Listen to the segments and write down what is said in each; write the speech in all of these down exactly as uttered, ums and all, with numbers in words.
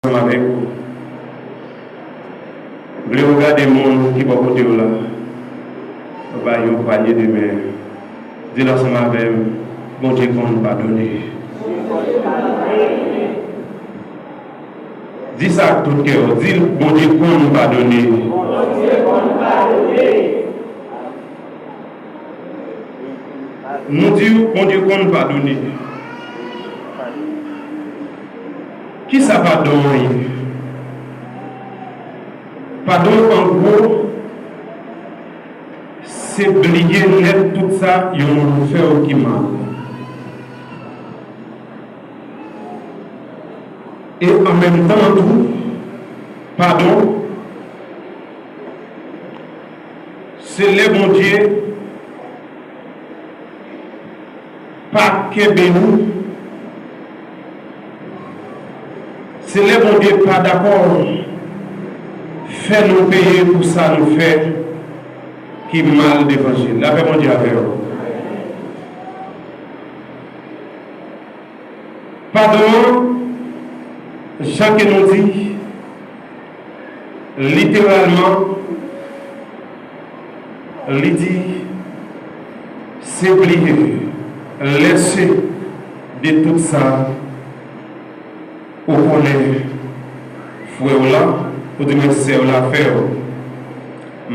ansanm avèk ou. Vle w gade moun ki bò kote w la. Ou ba yo panye de men. Di l ansanm avè m, Bondye konn padone. Di sa ak tout kè w. Di l, Bondye konn padone. Nou di w, Bondye konn padone. Kisa padon an ye? Padon an gwo, se bliye nèt tout sa yon moun fè w ki mal. E an menm tan tou, padon, se lè Bondye pa kenbe nou, se lè Bondye pa dakò fè nou peye pou sa nou fè ki mal devan je l. Lapè Bondye avè w. Padon an, jan ke nou di, literalman, li di, se bliye, lèse de tout sa ou konnen frè w la, oudimwen sè w la fè w.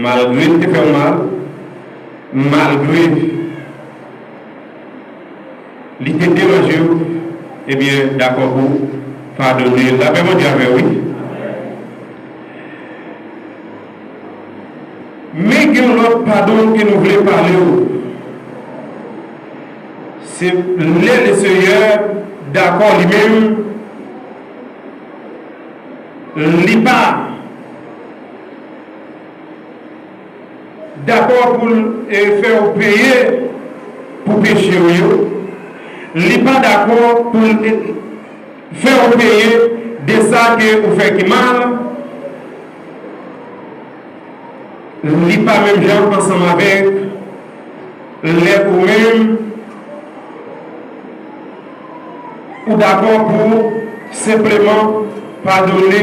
Malgre l te fè w mal, malgre li te deranje w, ebyen, dakò pou padone l. Lapè Bondye avè w, wi. Men gen yon lòt padon ke nou vle pale w. Se lè Lesenyè dakò li menm, li pa dakò pou l, e, fè w peye pou peche w yo. Li pa dakò pou l, e, fè w peye de sa ke ou fè ki mal. Li pa menm jan ansanm avèk lè ou menm ou dakò pou senpleman padone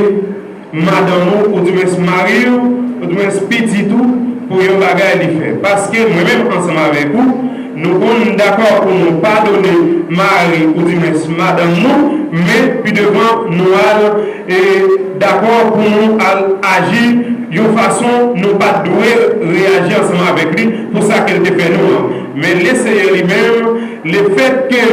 madanm ou, oudimwens mari w, oudimwens pitit ou, pou yon bagay li fè. Paske mwen menm ansanm avèk ou, nou konn dakò pou nou padone mari oudimwens madanm nou, men pi devan nou al, e, dakò pou nou al aji yon fason nou pa t dwe reyaji ansanm avèk li pou sa ke l te fè nou an. Men Lesenyè li menm, lefètke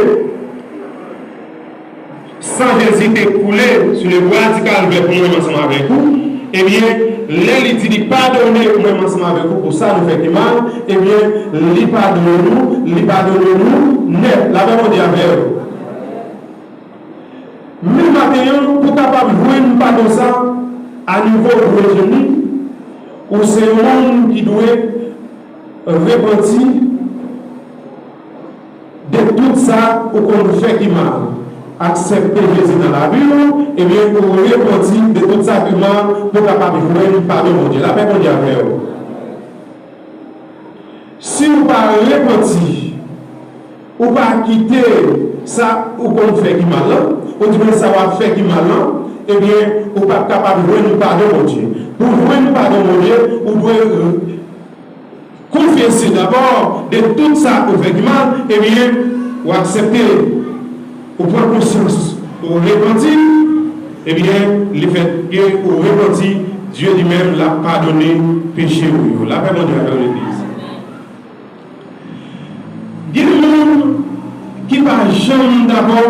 san Jezi te koule sou le bwa di Kalvè pou mwen ansanm avèk ou, ebyen, lè li di li padone mwen ansanm avèk ou pou sa nou fè ki mal, ebyen, li padone nou, li padone nou nèt. Lapè Bondye avè w. Men maten an, pou kapab jwenn padon sa, a nivo dwe jeni, ou se yon moun ki dwe repanti de tout sa ou konn fè ki mal. Aksepte Jezi nan lavi w, ebyen, ou repanti de tout sa ki mal pou w kapab jwenn padon Bondye. Lapè Bondye avè w. Si ou pa repanti, ou pa kite sa ou konn fè ki mal lan, oudimwen sa w ap fè ki mal lan, ebyen, ou p ap kapab jwenn padon Bondye. Pou jwenn padon Bondye, ou dwe konfese dabò de tout sa ou fè ki mal, ebyen, ou aksepte, ou pran konsyans, ou repanti, ebyen, lefètke ou repanti, Dye li menm l ap padone peche ou yo. Lapè Bondye avè w, legliz. Gen moun ki pa janm dakò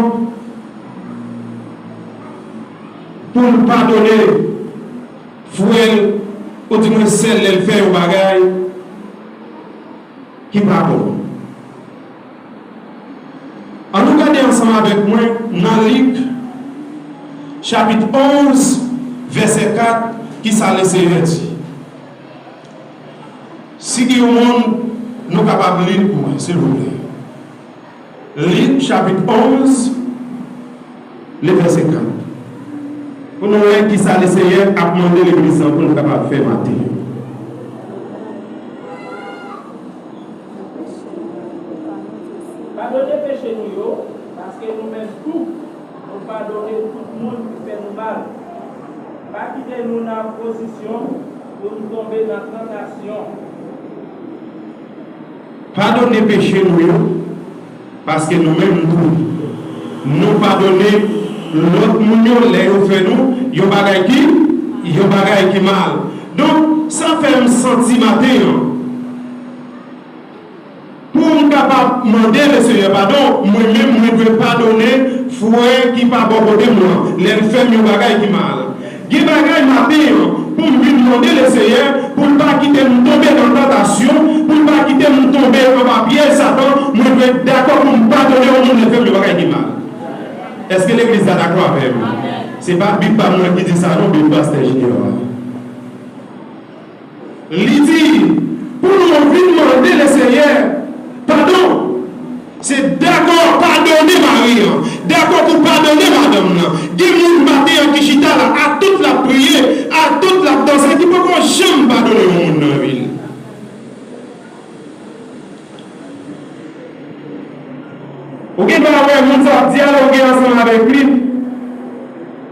pou l padone frè l, oudimwen sè l, lè l fè yon bagay ki pa bon. Ann nou gade ansanm avèk mwen nan Lik, chapit onz, vèsè kat, kisa Lesenyè di. Si gen yon moun, nou kapab li l pou mwen, silvouplè. Lik, chapit onz, le vèsè kat. Pou nou wè kisa Lesenyè ap mande legliz lan pou nou kapab fè maten. Padone peche nou yo, paske nou menm tou, nou padone tout moun ki fè nou mal. Pa kite nou nan pozisyon pou n tonbe nan tantasyon. Padone peche nou yo, paske nou menm tou, nou padone lòt moun yo lè yo fè nou yon bagay ki, yon bagay ki mal. Donk, sa fè m santi maten an, pou m kapab mande Lesenyè padon, mwen menm, mwen dwe padone frè ki pa bò kote m lan, lè l fè m yon bagay ki mal. Gen bagay maten an, pou m vin mande Lesenyè, pou l pa kite m tonbe nan tantasyon, pou l pa kite m tonbe anba pyèj Satan, mwen dwe dakò pou m padone yon moun lè l fè m yon bagay ki mal. Èske legliz la dakò avè m? Se pa Bib pa mwen ki di sa non, Bib Pastè Junior a. Li di, pou nou vin mande Lesenyè padon, se dakò padone mari an, dakò pou padone madanm nan. Gen moun maten an ki chita la, a tout l ap priye, a tout l ap danse, ki poko janm padone yon moun nan vi l. Ou gen dwa wè moun sa ap dyaloge ansanm avèk li.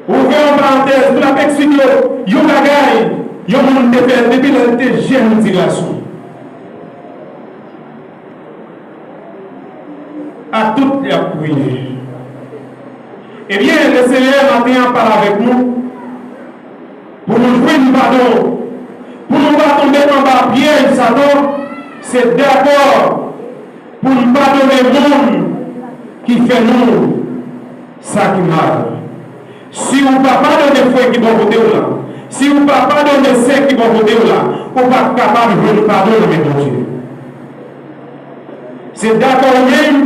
Ouvè yon parantèz, pou l ap eksplike w yon bagay yon moun te fè depi lè l te jèn ti gason. A tout y ap priye. Ebyen, Lesenyè maten an pale avèk nou. Pou nou jwenn padon, pou nou pa tonbe anba pyèj Satan, se dakò pou n padone moun ki fè nou sa ki mal. Si ou pa padone frè ki bò kote w la, si ou pa padone sè ki bò kote w la, ou p ap kapab jwenn padon nan men Bondye. Se dakò ou menm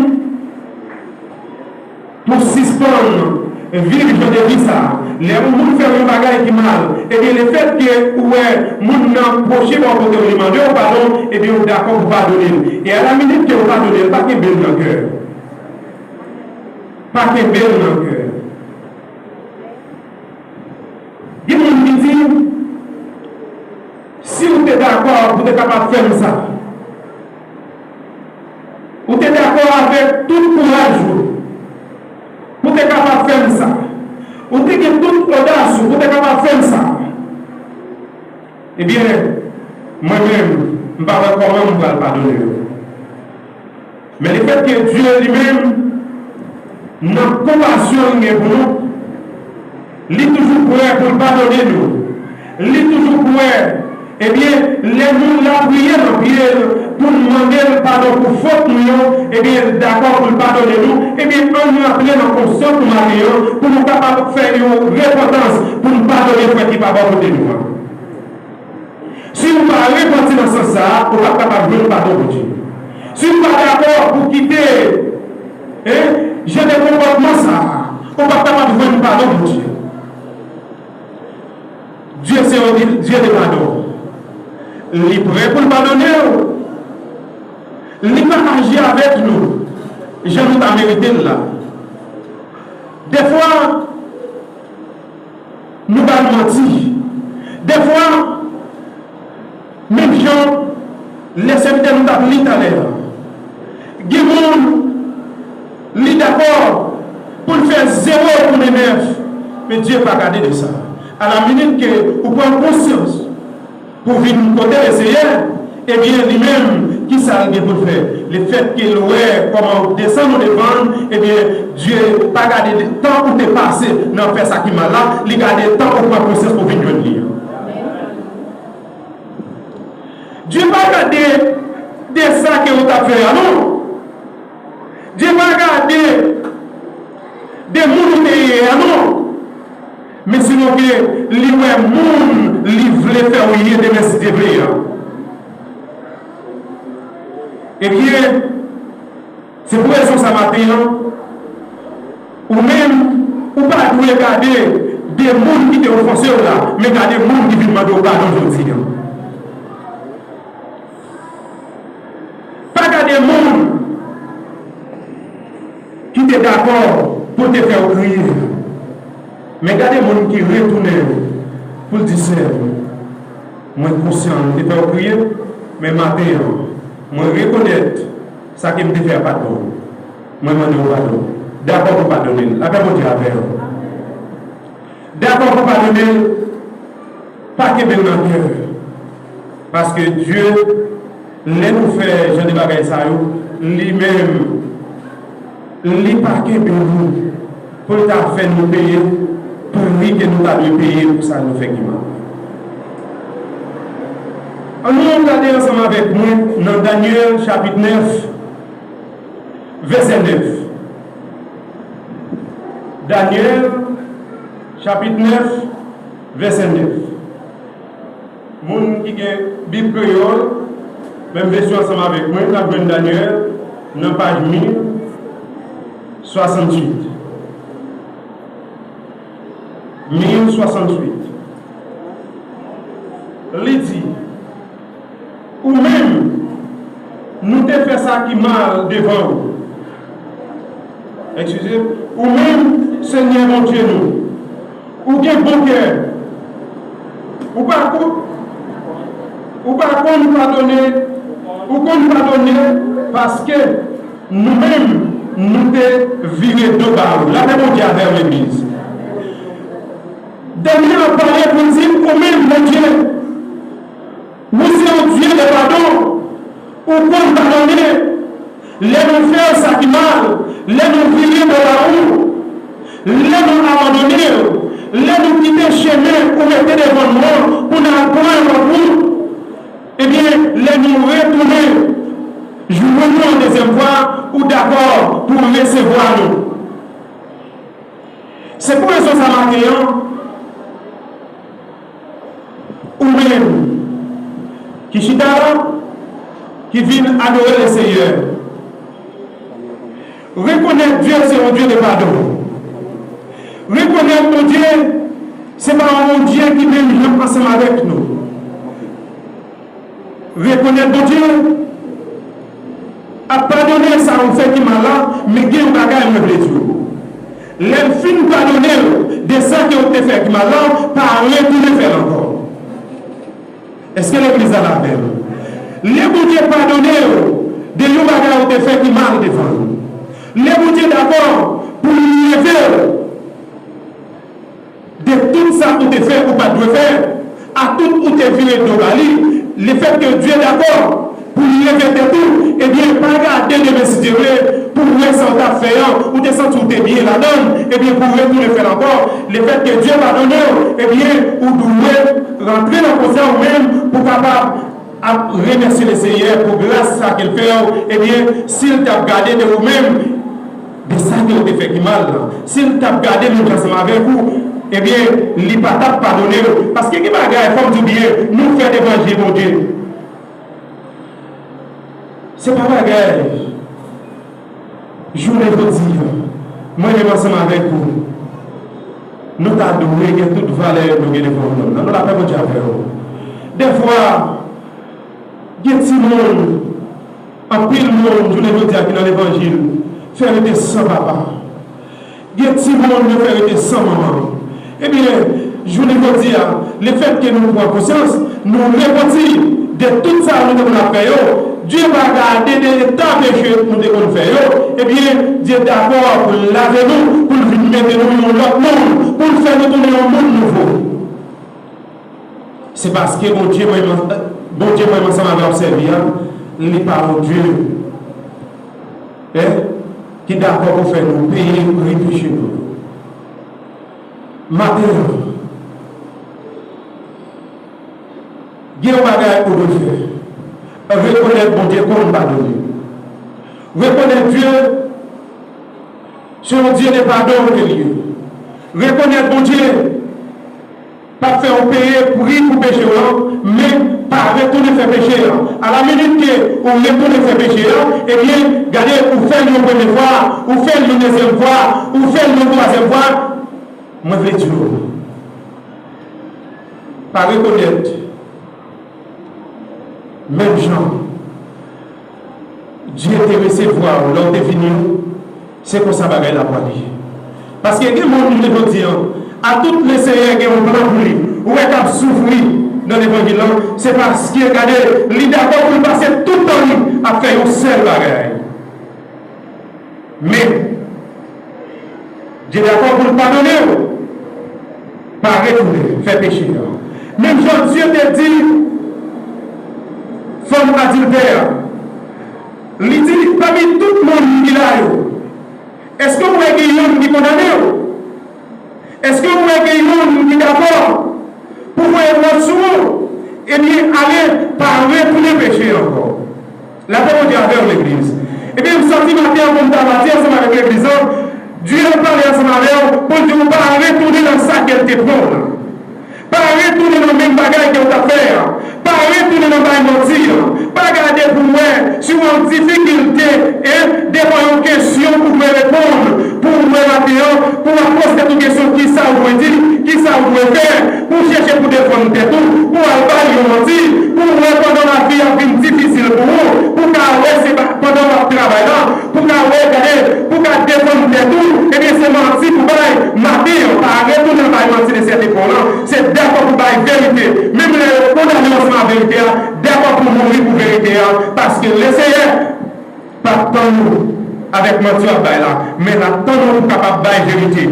pou sispann viv jan de vi sa a. Lè yon moun fè w yon bagay ki mal, ebyen, lefètke ou wè moun nan pwoche bò kote w, li mande w padon, ebyen, ou dakò pou padone l. E alaminit ke ou padone l, pa kenbe l nan kè. Pa kenbe l nan kè. Gen moun ki di, si w te dakò, ou te kapab fè m sa. Ou te dakò avèk tout kouraj ou pou te kapab fè m sa. Ou te gen tout odas ou pou te kapab fè m sa. Ebyen, mwen menm, m pa wè kòman m pral padone yo. Men lefètke Dye li menm, nan konpasyon l gen pou nou, li toujou prè pou l padone nou. Li toujou prè, ebyen, lè nou lapriyè nan pye l pou n mande l padon pou fòt nou yo, ebyen, l dakò pou l padone nou. Ebyen, ann rantre nan konsyans nou maten an pou nou kapab fè yon repantans, pou n padone frè ki pa bò kote nou an. Si ou pa repanti nan sans sa a, ou p ap kapab jwenn padon Bondye. Si ou pa dakò pou kite, en, jan de konpòtman sa a, ou p ap kapab jwenn padon Bondye. Dye se yon Dye de padon. Li prè pou l padone w. Li pa aji avèk nou jan nou ta merite l la. Dèfwa, nou ba l manti. Dèfwa, menm jan lè sèvitè nou t ap li talè a, gen moun, li dakò pou l fè zewo tounen nèf, men Dye pa gade de sa. Alaminit ke ou pran konsyans pou vin kote Lesenyè, ebyen, li menm, ki sa l gen pou l fè? Lefètke l wè kòman ou desann ou devan l, ebyen, Dye pa gade tan ou te pase nan fè sa ki mal la, li gade tan ou pran konsyans pou vin jwenn li an. Dye pa gade de sa ke ou t ap fè a, non. Dye pa gade de moun ou te ye a, non. Men sinon ke li wè moun li vle fè w ye demen, si Dye vle a. Ebyen, se pou rezon sa maten an, ou menm, ou pa dwe gade de moun ki te ofanse w la, men gade moun ki vin mande w padon jodi a. Pa gade moun ki te dakò pou l te fè w kriye, men gade moun ki retounen pou l di, Sè, mwen konsyan m te fè w kriye, men maten an, mwen rekonèt sa ke m te fè a pa t bon. Mwen mande w padon. Dakò pou padone l. Lapè Bondye avè w. Dakò pou padone l. Pa kenbe l nan kè. Paske Dye, lè nou fè jan de bagay sa yo, li menm, li pa kenbe nou pou l ta fè nou peye pri ke nou ta dwe peye pou sa nou fè ki mal. Ann nou gade ansanm avèk mwen nan Danyèl chapit nèf, vèsè nèf. Danyèl chapit nèf, vèsè nèf. Moun ki gen Bib kreyòl, menm vèsyon ansanm avèk mwen, n ap jwenn Danyèl nan paj mil swasanntuit. Mil swasanntuit. Li di, Ou menm, nou te fè sa ki mal devan ou. Eskize, ou menm, Senyè Bondye nou, ou gen bon kè. Ou pa ko-, ou pa konn padone, ou konn padone paske nou menm, nou te vire do ba ou. Lapè Bondye avè w, legliz. Danyèl ap pale pou l di, ou menm, Bondye, ou se yon Dye de padon. Ou konn padone lè nou fè w sa ki mal, lè nou vire bò ba ou, lè nou abandone w, lè nou kite chemen ou mete devan nou an pou n al pran yon lòt wout. Ebyen, lè nou retounen jwenn nou yon dezyèm fwa, ou dakò pou w resevwa nou. Se pou rezon sa maten an, ou menm ki chita la, ki vin adore Lesenyè, rekonèt Dye se yon Dye de padon. Rekonèt Bondye se pa yon Bondye ki menm jan ansanm avèk nou. Rekonèt Bondye ap padone sa ou fè ki mal la, men gen yon bagay mwen vle di w. Lè l fin padone w de sa ke w te fè ki mal la, pa retounen fè l ankò. Èske legliz la la avè m? Lè Bondye padone w de yon bagay ou te fè ki mal devan l, lè Bondye dakò pou l leve w, de tout sa ou te fè ou pa t dwe fè, a tout ou te vire do ba li, lefètke Dye dakò pou li leve tèt ou, ebyen, pa gade demen si Dye vle pou w wè sa w t ap fè an, ou te santi w te byen ladan l, ebyen, pou w retounen fè l ankò. Lefètke Dye padone w, ebyen, ou dwe rantre nan koze a ou menm pou w kapab ap remèsye Lesenyè pou gras sa ke l fè w, ebyen, si l t ap gade de ou menm, de sa ke w te fè ki mal la, si l t ap gade menm jan ansanm avèk ou, ebyen, li pa t ap padone w. Paske gen bagay, fò m di w byen, nou fè devan je Bondye. Se pa bagay. Jounen jodi a, mwen menm ansanm avèk ou, nou ta dwe gen tout valè nou gen devan nou. Nan non lapè Bondye avè w. Dèfwa, gen timoun, anpil moun, jounen jodi a ki nan levanjil, fè rete san papa. Gen timoun yo fè rete san manman. Ebyen, jounen jodi a, lefètke nou pran konsyans, nou repanti de tout sa nou te konn ap fè yo, Dye pa gade de eta peche nou te konn fè yo, ebyen, Dye dakò pou l lave nou, pou l vin mete nou yon lòt moun, pou l fè nou tounen yon moun nouvo. Se paske Bondye mwen, Bondye mwen ansanm avè w ap sèvi a, li pa yon Dye, en, ki dakò pou fè nou peye pri peche nou. Maten an, gen yon bagay ou dwe fè. Rekonèt Bondye konn padone. Rekonèt Dye se yon Dye de padon ke l ye. Rekonèt Bondye p ap fè w peye pri pou peche w lan, men pa retounen fè peche a. Alaminit ke ou retounen fè peche a, ebyen, gade, ou fè l yon premye fwa, ou fè l yon dezyèm fwa, ou fè l yon twazyèm fwa, mwen vle di w, pa rekonèt menm jan Dye te resevwa w lè w te vini an, se konsa bagay la pwale. Paske gen moun, jounen jodi an, a tout Lesenyè gen yon plan pou li. Ou wè k ap soufri nan levanjil lan, se paske, gade, li dakò pou l pase tout tan li ap fè yon sèl bagay. Men, Dye dakò pou l padone w. Pa retounen fè peche a. Menm jan Dye te di fanm adiltè a, li di, pami tout moun ki la yo, èske w wè gen youn ki kondane w? Èske w wè gen youn ki dakò pou voye wòch sou ou? Ebyen, ale, pa retounen peche ankò. Lapè Bondye avè w, legliz. Ebyen, m santi maten an pou m ta pati ansanm avèk legliz lan. Dye ap pale ansanm avè w pou l di w pa retounen nan sa ke l te pran w lan. Pa retounen nan menm bagay ke w t ap fè a. Pa retounen nan bay manti an. Pa gade pou w wè si w an difikilte, e devan yon kesyon ou dwe reponn. Pou w wè maten an, pou w ap poze tèt ou kesyon, kisa w dwe di, kisa w dwe fè, pou w chèche pou defann tèt ou, pou w al bay yon manti, pou w wè pandan lavi ap vin difisil pou ou, pou w ka wè se pa, pandan w ap travay la, pou w ka wè, gade, pou w ka defann tèt ou, ebyen se manti pou w bay maten an, pa retounen bay manti de sèten fwa lan, se dakò pou w bay verite, menm lè yo kondane w ansanm ak verite a, dakò pou w mouri pou verite a, paske Leseyè p ap tann ou avèk manti w ap bay la, men l ap tann ou pou w kapab bay verite.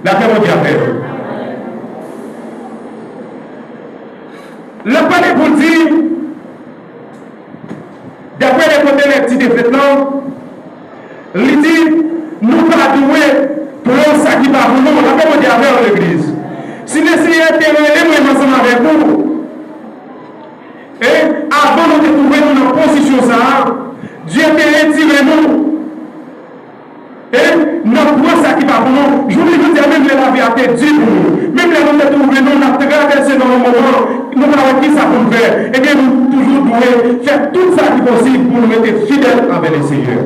Lapè Bondye avè w. L ap pale pou l di, daprè de kote lèkti te fèt lan, li di, nou pa dwe pran sa ki pa pou nou. Lapè Bondye avè w, legliz. Si Leseyè te rele mwen ansanm avèk ou, e avan nou te twouve nou nan pozisyon sa a, Dye te retire nou. E n ap pran sa ki pa pou nou. Jounen jodi a, menm lè lavi a te di pou nou, menm lè nou te twouve nou n ap travèse nan yon moman, nou pa wè kisa pou n fè, ebyen, nou toujou dwe fè tout sa ki posib pou nou rete fidèl avè Leseyè.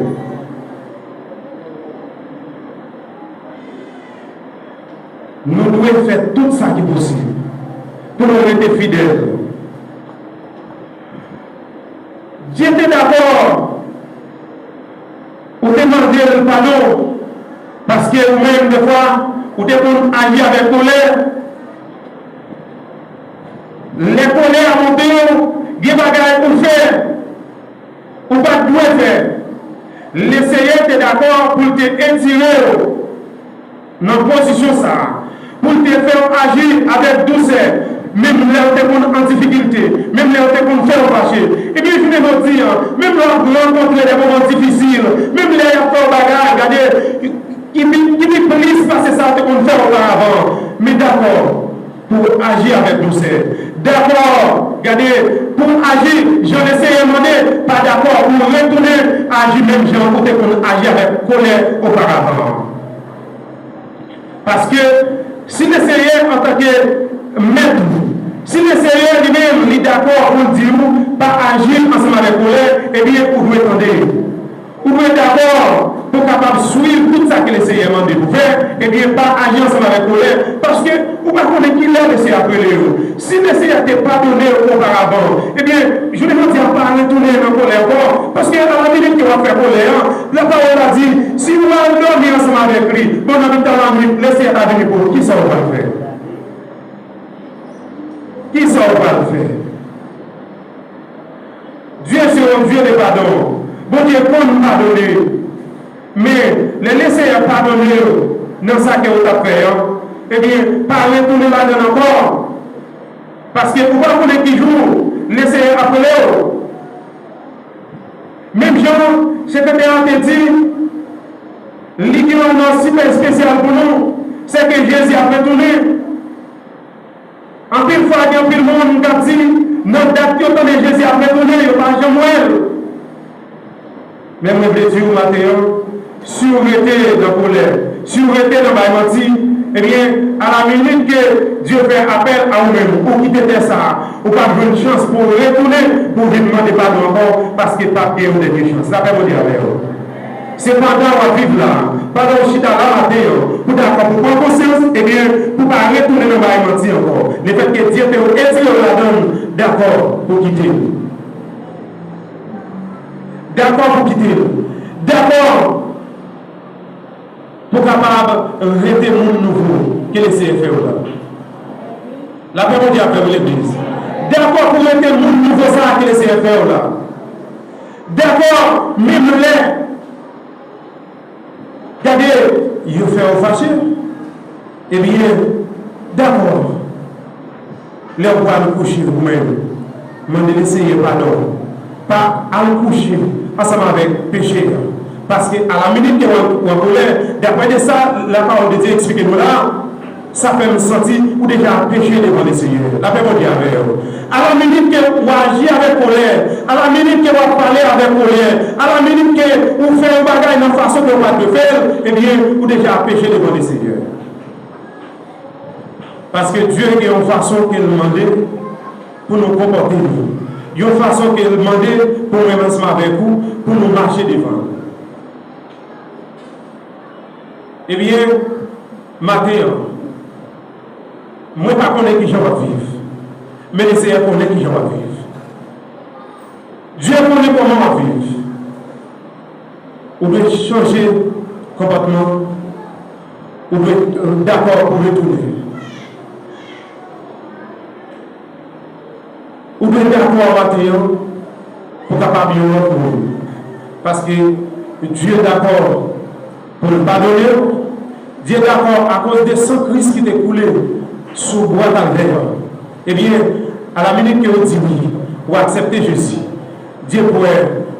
Nou dwe fè tout sa ki posib pou nou rete fidèl. Dye te dakò ou te mande l padon, paske ou menm, defwa, ou te konn aji avèk kolè. Lè kolè a monte w, gen bagay ou fè ou pa t dwe fè. Leseyè te dakò pou l te etire w nan pozisyon sa a, pou l te fè w aji avèk dousè, menm lè w te konn an difikilte, menm lè yo te konn fè w fache. Ebyen, jounen jodi a, menm lè w ap rankontre de moman difisil, menm lè y ap fè w bagay, gade, ki pi, ki pi plis pase sa yo te konn fè w oparavan, men dakò pou w aji avèk dousè. Dakò, gade, pou w aji jan Leseyè mande, pa dakò pou w retounen aji menm jan ou te konn aji avèk kolè oparavan an. Paske si Leseyè antanke mèt ou, si Leseyè li menm li dakò pou l di w pa aji ansanm avèk kolè, ebyen ou dwe tande. Ou dwe dakò pou w kapab swiv tout sa ke Leseyè mande pou w fè, ebyen pa aji ansanm avèk kolè, paske ou pa konnen kilè Leseyè ap rele w. Si Leseyè te padone w oparavan, ebyen, jounen jodi a pa retounen nan kolè ankò, paske alaminit ke w ap fè kolè an, lapawòl la di, si w al dòmi ansanm avèk li, pandan mitan lannwit, Leseyè ta vini pou ou, kisa w pral fè? Kisa w pral fè? Dieu c'est un Dieu de pardon. Bondye konn padone. Men, lè Leseyè padone w nan sa ke w t ap fè an, ebyen, pa retounen ladan l ankò. Paske ou pa konnen ki jou Leseyè ap rele w. Menm jan sekretè a te di, li gen yon non sipè espesyal pou nou, se ke Jezi ap retounen. Anpil fwa, gen anpil moun k ap di, nan dat yo tande Jezi ap retounen, yo pa janm wè l. Men mwen vle di w maten an, si w rete nan kolè, si w rete nan bay manti, ebyen, alaminit ke Dye fè apèl a ou menm, ou kite tè sa a, ou p ap jwenn chans pou w retounen, pou w vin mande padon ankò, paske p ap gen yon dènye chans. Lapè Bondye avè w. Se pandan w ap viv la, pandan w chita la maten an, pou dakò pou pran konsyans, ebyen, pou pa retounen nan bay manti ankò. Lefètke Dye fè w etire w ladan l, dakò pou kite l. Dakò pou kite l. Dakò pou kapab rete moun nouvo ke Leseyè fè w la. Lapè Bondye avè w, legliz. Dakò pou rete moun nouvo sa a ke Leseyè fè w la. Dakò, menm lè, gade, yo fè w fache. Ebyen, dakò. Lè w pral kouche ou menm, mande Lesenyè padon. Pa al kouche ansanm avèk peche a. Paske alaminit ke w an, w an kolè, daprè de sa lapawòl de Dye eksplike nou la, sa fè m santi ou deja peche devan Lesenyè. Lapè Bondye avè w. Alaminit ke w aji avèk kolè, alaminit ke w ap pale avèk kolè, alaminit ke ou fè yon bagay nan fason ke w pa t dwe fè l, ebyen, ou deja peche devan Lesenyè. Paske Dye gen yon fason ke l mande pou nou konpòte nou, yon fason ke l mande pou mwen ansanm avèk ou, pou nou mache devan l. Ebyen, maten an, mwen pa konnen kijan w ap viv, men Lesenyè konnen kijan w ap viv. Dye konnen kòman w ap viv. Ou dwe chanje konpòtman w. Ou dwe, euh, dakò pou retounen. Ou dwe dakò maten an pou w kapab yon lòt moun. Paske Dye dakò pou l padone w. Dye dakò akoz de san Kris ki te koule sou bwa Kalvè an. Ebyen, alaminit ke w di wi, w aksepte Jezi, Dye prè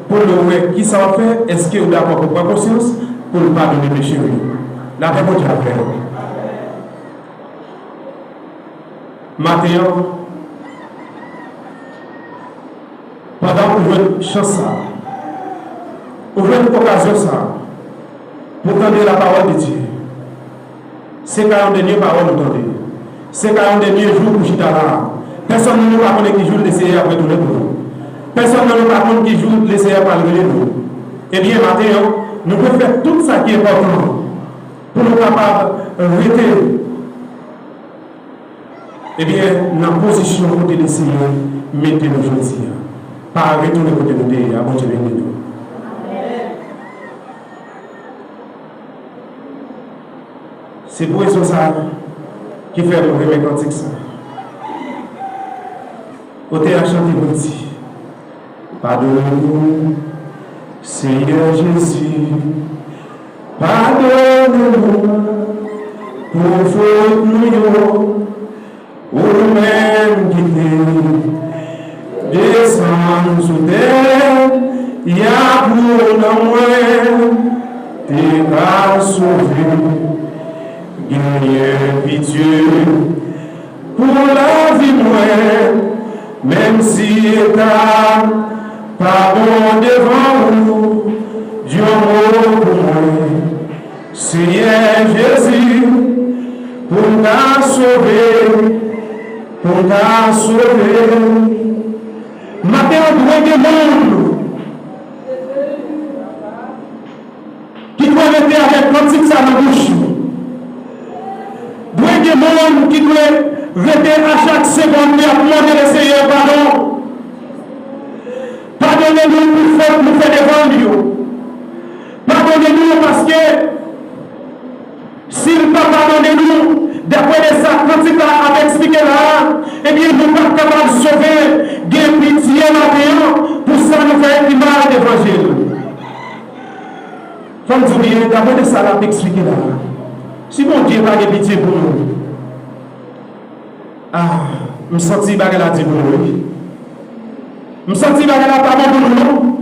pou l wè kisa w ap fè, èske w dakò pou pran konsyans, pou l padone peche w yo. Lapè Bondye avè w. Maten an, pandan ou jwenn chans sa a, ou jwenn okazyon sa a, pou tande lapawòl de Dye, se ka yon dènye pawòl ou tande. Se ka yon dènye jou ou chita la a. Pèsonn nan nou pa konnen ki jou Lesenyè ap retounen pou nou. Pèsonn nan nou pa konn ki jou Lesenyè pral rele nou. Ebyen, maten an, nou dwe fè tout sa ki enpòtan pou nou kapab rete, ebyen, nan pozisyon kote Lesenyè mete nou jodi a. Pa retounen kote nou te ye a. Bondye beni nou. Se pou rezon sa a ki fè nou renmen kantik sa a. Otè a chante pou l di, padone nou, Senyè Jezi, padone nou pou fot nou yo. Ou menm ki te desann sou tè a pou nanm mwen te ka sove. Genyen pitye pou lavi mwen, menm si eta pa bon devan ou, di yon mo pou mwen. Senyè Jezi, pou m ka sove, pou m ka sove. Maten an, dwe gen moun ki dwe rete avèk kantik sa nan bouch yo. Dwe gen moun ki dwe rete a chak segonn li ap mande Lesenyè padon. Padone nou pou fòt nou fè devan l yo. Padone nou paske si l pa padone nou, daprè de sa kantik la ap eksplike la a, ebyen, nou p ap kapab sove. Gen pitye maten an pou sa nou fè ki mal devan je l. Fò m di w byen, daprè de sa l ap eksplike la a, si Bondye pa gen pitye pou nou, ah, m santi bagay la di pou nou, wi. M santi bagay la pa bon pou nou, non.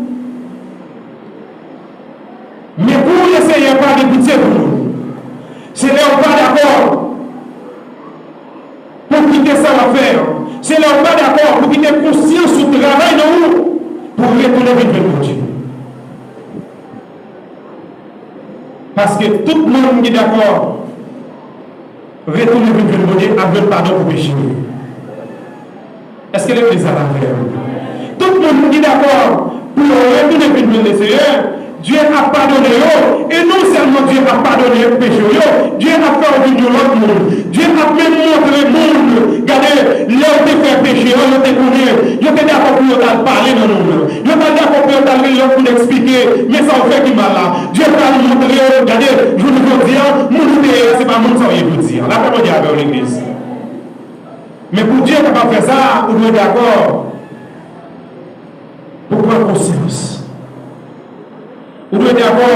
Men pou Lesenyè pa gen pitye pou nou, se lè w pa dakò pou kite sa w ap fè an. Se lè w pa dakò pou kite konsyans ou travay nan ou, pou w retounen vin jwenn Bondye. Paske tout moun ki dakò retounen vin jwenn Bondye ap jwenn padon pou peche yo. Èske legliz la la avè m? Tout moun ki dakò pou yo retounen vin jwenn Lesenyè, Dye ap padone yo. E non sèlman Dye ap padone peche w yo, Dye ap fè w vin yon lòt moun. Dye ap menm montre moun, gade, lè w te fè peche an, yo te konnen, yo te dakò pou yo t al pale nan moun nan. Yo t al dakò pou yo t al gen lòt moun eksplike, men sa w fè ki mal la. Dye pral montre yo, gade, jounen jodi a, moun ou te ye a, se pa moun sa w ye jodi a. Lapè Bondye avè w, legliz. Men pou Dye kapab fè sa, ou dwe dakò pou pran konsyans. Ou dwe dakò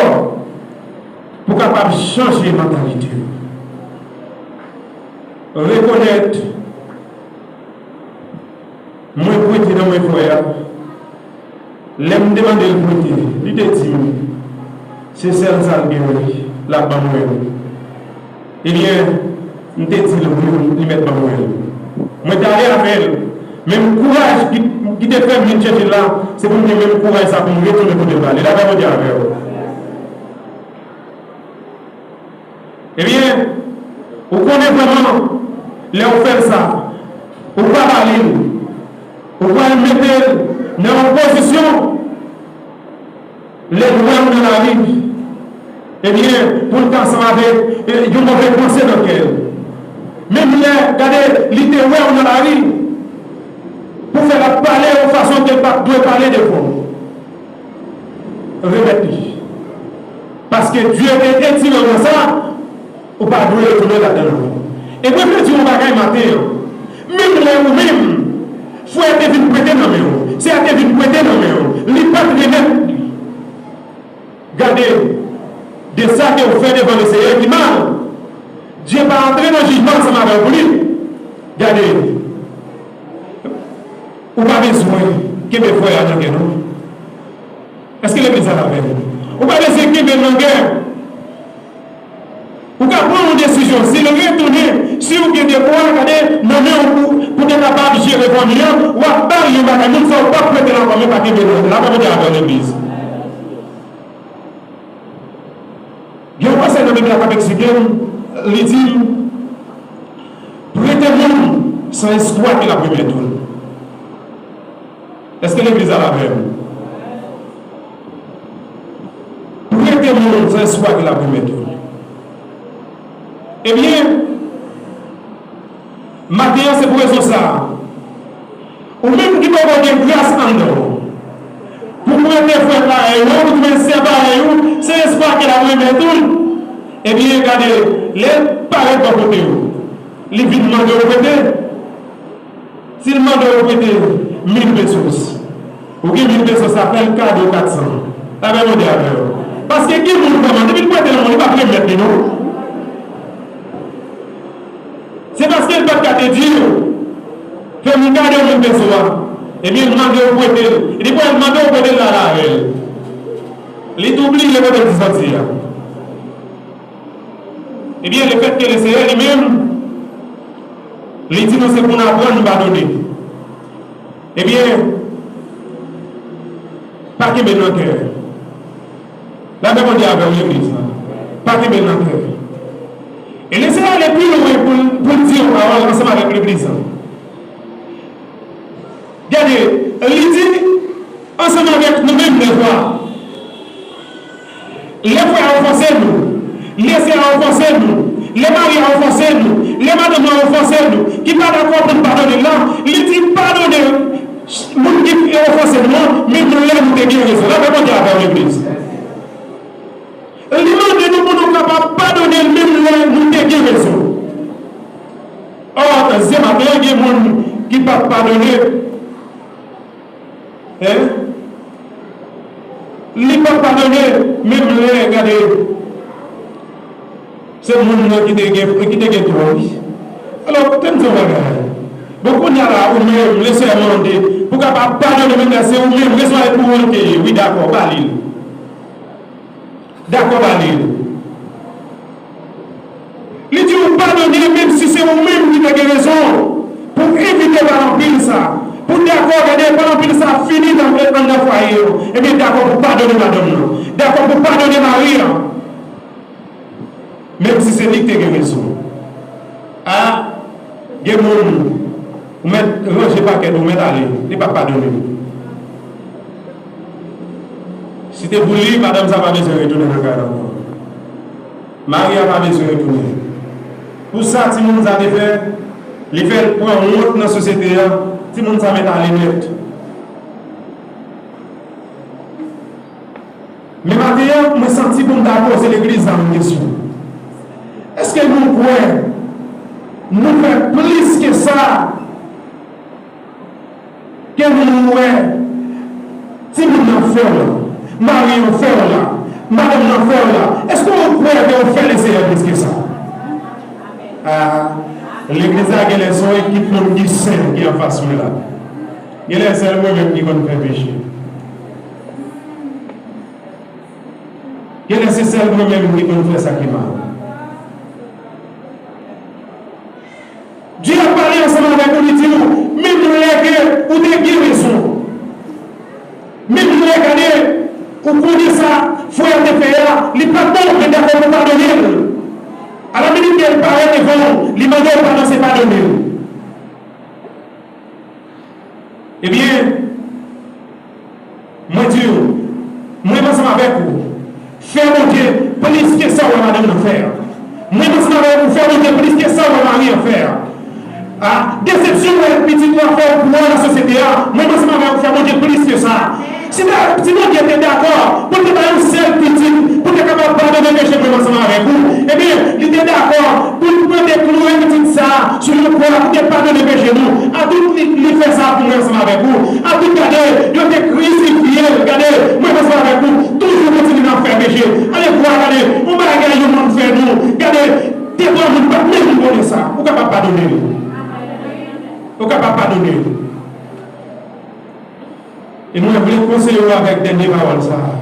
pou kapab chanje mantalite w. Rekonèt Poze nan men frè a. Lè m te mande l prete, li te di m, se sèl sa l gen, wi, l ap ban mwen. Ebyen, m te di l, wi, li mèt ban mwen. Mwen t ale avè l. Menm kouraj ki, ki te fè m vin chèche l la, se pou m gen menm kouraj sa pou m retounen kote l pale. Lapè Bondye avè w. Ebyen, ou konnen vrèman, lè w fè l sa, ou pa ba li l, ou pral mete l nan yon pozisyon, lè l wè w nan lari, ebyen, pou l ta ansanm avèk, e, yon move panse nan kè l. Menm lè, gade, li te wè w nan lari, pou fè l ap pale yon fason ke l pa t dwe pale devan w. Remèt li. Paske Dye te etire w nan sa, ou pa dwe retounen ladan l ankò. E mwen vle di w yon bagay maten an. Menm lè ou menm, frè a te vin prete nan men w, sè a te vin prete nan men w, li pa t remèt li. Gade, de sa ke w fè devan Lesenyè ki mal, Dye pa antre nan jijman ansanm avè w pou li. Gade, ou pa bezwen kenbe frè a nan kè, non. Èske legliz la la avè m? Ou pa bezwen kenbe l nan kè. Ou ka pran yon desizyon. Si l retounen, si w gen de bwa, gade, nan men w pou, pou te kapab jere fanmi an, w ap ba l yon bagay. Moun sa w p ap prete l ankò, men pa kenbe l. Lapè Bondye avè w, legliz. Gen yon pase nan Bib la k ap eksplike m, li di m, prete moun san espwa ke l ap remèt ou l. Èske legliz la la avè m? Prete moun san espwa ke l ap remèt ou l. Ebyen, maten an, se pou rezon sa a. Ou menm ki poko gen gras anndan w, pou prete frè parèy ou, oubyen sè parèy ou, se espwa ke l ap remèt ou l. Ebyen, gade, lè l parèt bò kote w, li vin mande w prete. Si l mande w prete mil pesos, ou gen mil pesos la, fè l kado kat san. Lapè Bondye avè w. Paske gen moun vrèman, depi l prete l moun, li p ap remèt li, non. Se paske l pa t ka te di w, fè m kado mil peso a. Ebyen, l mande w prete l. Li pral mande w prete l la avè l. Li tou bliye kote l te soti a. Ebyen, lefètke Lesenyè li menm, li di nou se pou n aprann padone. Ebyen, pa kenbe l nan kè. Lapè Bondye avè w, legliz la. Pa kenbe l nan kè. E Lesenyè ale pi lwen pou l, pou l di yon pawòl ansanm avèk legliz la. Gade, li di, ansanm avèk nou menm lè frè a. Lè frè a ofanse nou, lè sè a ofanse nou, lè mari a ofanse nou, lè madanm nan ofanse nou, ki pa dakò pou n padone l la, li di padone moun ki ofanse nou an, menm lè nou te gen rezon. Lapè Bondye avè w, legliz. Li mande nou pou nou kapab padone l menm lè nou te gen rezon. Ò, tanzye maten an, gen moun ki p ap padone. Hein? Li p ap padone, menm lè, gade, se moun nan ki te gen, ki te gen tò, wi. Alò, koute m di w yon bagay. Bon, kounye a la, ou menm, Lesenyè mande pou kapab padone, menm lè se ou menm, rezon e pou ou l te ye. Wi, dakò, ba li l. Dakò, ba li l. Li di ou padone, menm si se ou menm ki te gen rezon, pou evite pa anpil sa, pou dakò, gade, pa anpil sa fini nan, anndan fwaye yo. Ebyen, dakò pou padone madanm nan. Dakò pou padone mari an. Menm si se li ki te gen rezon. A, gen moun, ou mèt ranje pakèt ou, ou mèt ale, li p ap padone w. Si te pou li, madanm sa pa bezwen retounen nan kay la ankò. Mari a pa bezwen retounen. Pou sa timoun sa te fè, li fè l pran wont nan sosyete a, timoun sa mèt ale nèt. Men maten an, mwen santi pou m ta poze legliz la yon kesyon. Èske nou kwè nou fè plis ke sa ke nou wè timoun nan fè w la, mari an fè w la, madanm nan fè w la? Èske w kwè ke w fè Lesenyè plis ke sa? A, legliz la genlè se yon ekip moun ki sen ki anfas mwen la. Genlè sèl mwen menm ki konn fè peche. Genlè se sèl mwen menm ki konn fè sa ki mal. Dye ap pale ansanm avèk ou, li di w, menm lè ke ou te gen rezon, menm lè, gade, ou konnen sa frè a te fè a, li pa t bon, ou te dakò pou padone l. Alaminit ke l parèt devan w, li mande w padon, se padone l. Ebyen, mwen di w, mwen ansanm avèk ou, fè Bondye plis ke sa w wè madanm nan fè a. Mwen ansanm avèk ou, fè Bondye plis ke sa w wè mari an fè a. A, desepsyon w wè pitit ou a fè w pran nan sosyete a, mwen ansanm avèk ou, fè Bondye plis ke sa. Si ta, si Bondye te dakò pou l te bay yon sèl pitit pou te kapab padone peche mwen ansanm avèk ou, ebyen, li te dakò pou l pote kloure pitit sa a sou yon kwa pou te padone peche nou. A tout li, li fè sa pou mwen ansanm avèk ou. A tout, gade, yo te krisifye l. Gade, mwen ansanm avèk ou, toujou kontinye nan fè peche. Ale vwa, gade, yon bagay yon moun fè nou. Gade, de twa moun pa t menm konnen sa. Ou kapab padone l. Ou kapab padone l. E mwen vle konseye w avèk dènye pawòl sa a.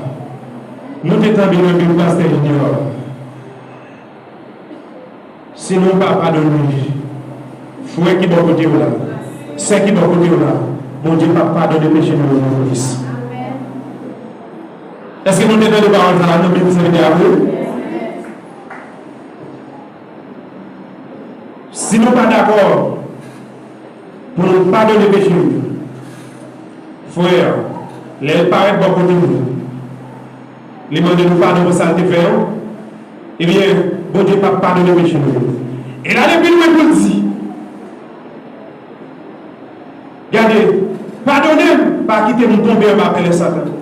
Nou te tande nan Bib Pastè Junior. Si nou pa padone frè ki bò kote w la, sè ki bò kote w la, Bondye p ap padone peche nou yo non plis. Èske nou te tande pawòl sa a nan Bib Sèvitè a vre? Si nou pa dakò pou nou padone peche nou, frè a, lè l parèt bò kote nou, li mande nou padon pou sa l te fè yo, ebyen, Bondye p ap padone peche nou yo. E l ale pi lwen pou l di, gade, padone m, pa kite m tonbe anba pèlen Satan.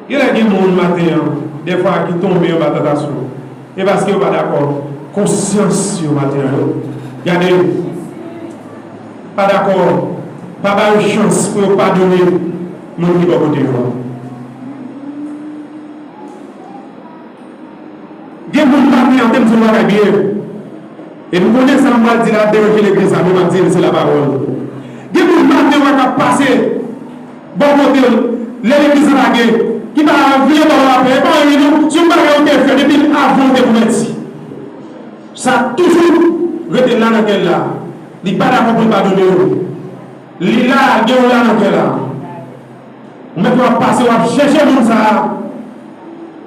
Genlè gen moun maten an, dèfwa ki tonbe anba tantasyon. E paske yo pa dakò, konsyans yo maten an yo. Gade, pa dakò, pa ba yo chans pou yo padone moun ki bò kote yo an. Gen moun maten an, te m di yon bagay byen. E m konnen sa m pral di la ap deranje legliz la, men m ap di l se lapawòl. Gen moun maten an k ap pase bò kote l, lè legliz la lage, ki pa vle ba w lapè, e pa anyen non, se yon bagay ou te fè depi avan w te konvèti. Sa toujou rete la nan kè l la. Li pa dakò pou l padone w. Li la, gen w la nan kè la. Ou mèt w ap pase, w ap chèche moun sa a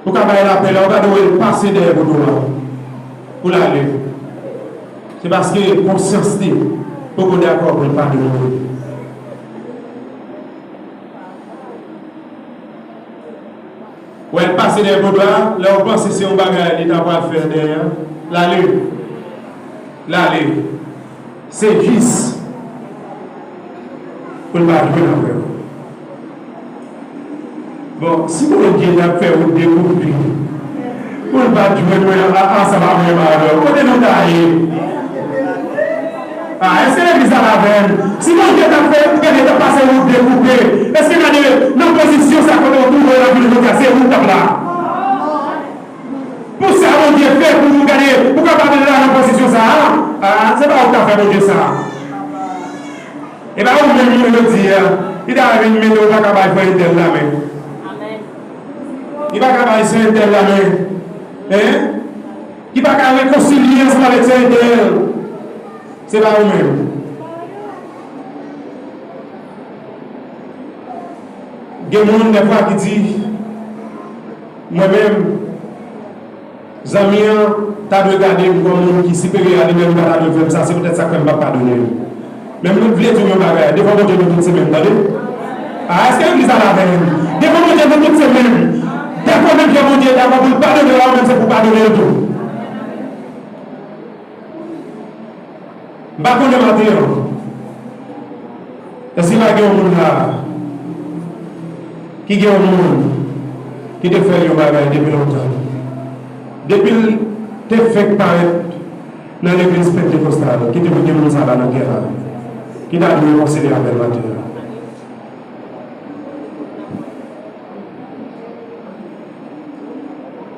pou ka bay lapè la, ou gade w wè l pase dèyè poto a pou l ale. Se paske konsyans li poko dakò pou l padone w. Wè l pase dèyè poto a, lè w panse se yon bagay li ta pral fè dèyè a, l ale. L ale. Se jis pou l pa jwenn avè w. Bon, si Bondye t ap fè wout dekoupe pou l pa t jwenn mwen a, ansanm avè m avè w, kote nou ta ye? A, èske legliz la avè m? Si Bondye t ap fè, gade, t ap pase wout dekoupe, èske gade, nan pozisyon sa kote w twouve w la jounen jodi a, se ou k t ap la? Pou sa Bondye fè pou ou gade, ou kapab la nan pozisyon sa a, a, se pa ou k ta fè Bondye sa. E pa ou menm yo di a, ki ta vin mete ou pa ka bay frè entèl la men. Ki pa ka bay sè entèl la men. Hein? Ki pa ka rekonsilye ansanm avèk sè entèl. Se pa ou menm. Gen moun dèfwa ki di, mwen menm, zanmi an ta dwe gade m kòm moun ki siperye a li, men li pa ta dwe fè m sa, se poutèt sa k fè m p ap padone l. Men m vle di w yon bagay, devan Bondye nou tout se menm, tande. A, èske legliz la la avè m? Devan Bondye nou tout se menm. Dakò, menm jan Bondye dakò pou l padone w la, ou menm se pou w padone l tou. M pa konnen maten an, èske pa gen yon moun la ki gen yon moun ki te fè l yon bagay depi lontan? Depi l te fenk parèt nan legliz Pentekostal, ki te pou gen moun sa la nan kè la, ki ta dwe rekonsilye avè l maten an.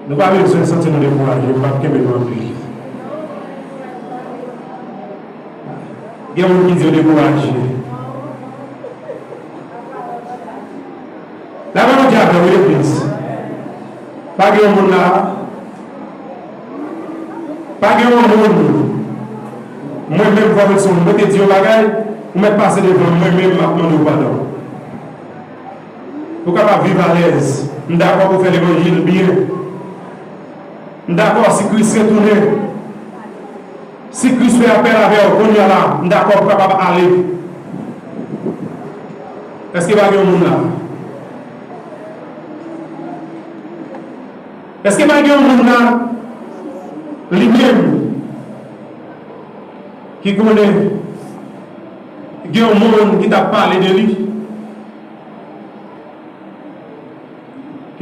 Nou pa bezwen santi nou dekouraje, m p ap kenbe nou anpil. Gen moun ki di yo dekouraje. Nan legliz. Pa gen yon moun la. Pa gen yon moun. Mwen menm, Fòbilson, mwen te di yon bagay, ou mèt pase devan mwen menm, m ap mande w padon. Ou kapab viv alèz. M dakò pou w fè levanjil byen. M dakò si Kris retounen. Si Kris fè apèl avè w kounye a la, m dakò pou w kapab ale. Èske pa gen yon moun la? Èske pa gen yon moun la, li menm, ki konnen gen yon moun ki t ap pale de li?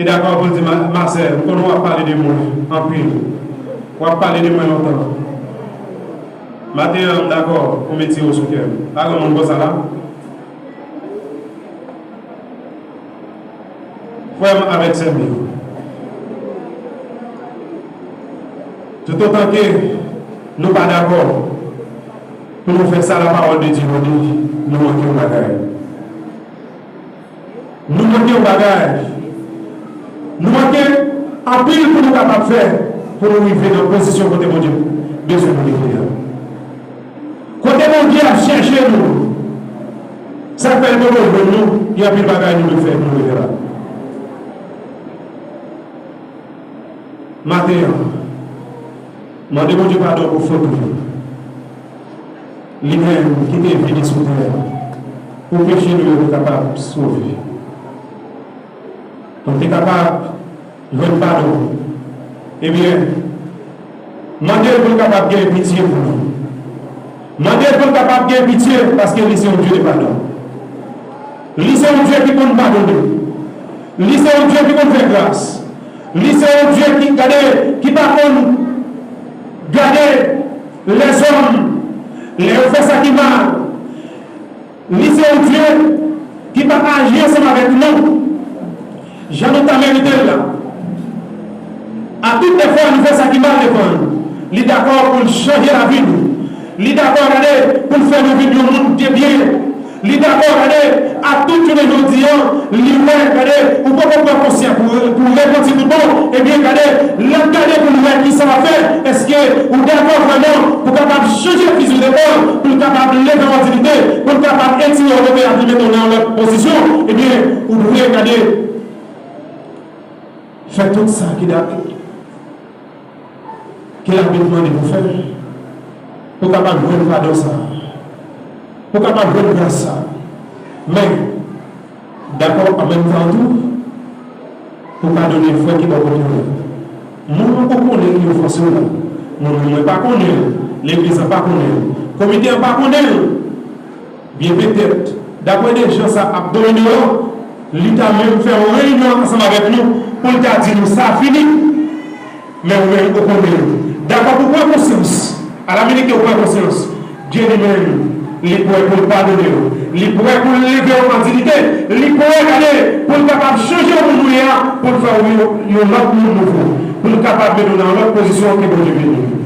Ki dakò pou l di, "Ma-, Marcel, m konnen w ap pale de mwen anpil. W ap pale de mwen lontan." Maten an, m dakò pou m etire w sou kè m. Pa gen moun konsa la? Frè m avèk sè m yo, toutotan ke nou pa dakò pou nou fè sa lapawòl de Dye mande, nou manke yon bagay. Nou manke yon bagay. Nou manke anpil pou nou kapab fè, pou nou rive nan pozisyon kote Bondye bezwen nou rive a. Kote Bondye ap chèche nou. Sa k fè l poko jwenn nou, gen anpil bagay nou dwe fè pou nou rive la. Maten an, mande Bondye padon pou fot ou yo. Li menm ki te vini sou tè a pou peche nou yo te kapab sove. Pou te kapab jwenn padon. Ebyen, mande l pou l kapab gen pitye pou nou. Mande l pou l kapab gen pitye, paske li se yon Dye de padon. Li se yon Dye ki konn padone. Li se yon Dye ki konn fè gras. Li se yon Dye ki, gade, ki pa konn gade lèzòm lè yo fè sa ki mal. Li se yon Dye ki pa aji ansanm avèk nou jan nou ta merite l la. A tout efò nou fè sa ki mal devan l, li dakò pou l chanje lavi nou. Li dakò, gade, pou l fè nou vin yon moun de byen. Li dakò, gade, a tout jounen jodi an, li wè, gade, ou poko pran konsyans pou, pou repanti tout bon. Ebyen, gade, l ap gade pou l wè kisa w ap fè. Èske ou dakò vrèman pou kapab chanje fizi de kò, pou l kapab leve w an diyite, pou l kapab etire w, leve a, li mete w nan yon lòt pozisyon? Ebyen, ou dwe gade, fè tout sa ki da-, ke Labib mande pou fè, pou kapab jwenn padon sa a, pou kapab jwenn gras sa a. Men, dakò an menm tan tou, pou padone frè ki bò kote w la. Moun ou konnen ki ofanse w la, moun mwen pa konnen l, legliz la pa konnen l, komite an pa konnen l. Byen petèt, daprè de jan sa ap domine yo, li ta menm fè yon reyinyon ansanm avèk nou pou l ta di nou sa fini. Men ou menm ou konnen l. Dakò pou pran konsyans. Alamilite ou pran konsyans. Dye li menm, li prè pou l padone w. Li prè pou l leve w an diyite. Li prè, gade, pou l kapab chanje w moun ou ye a, pou l fè w yon, yon lòt moun nouvo. Pou l kapab mete w nan yon lòt pozisyon ke Bondye vle.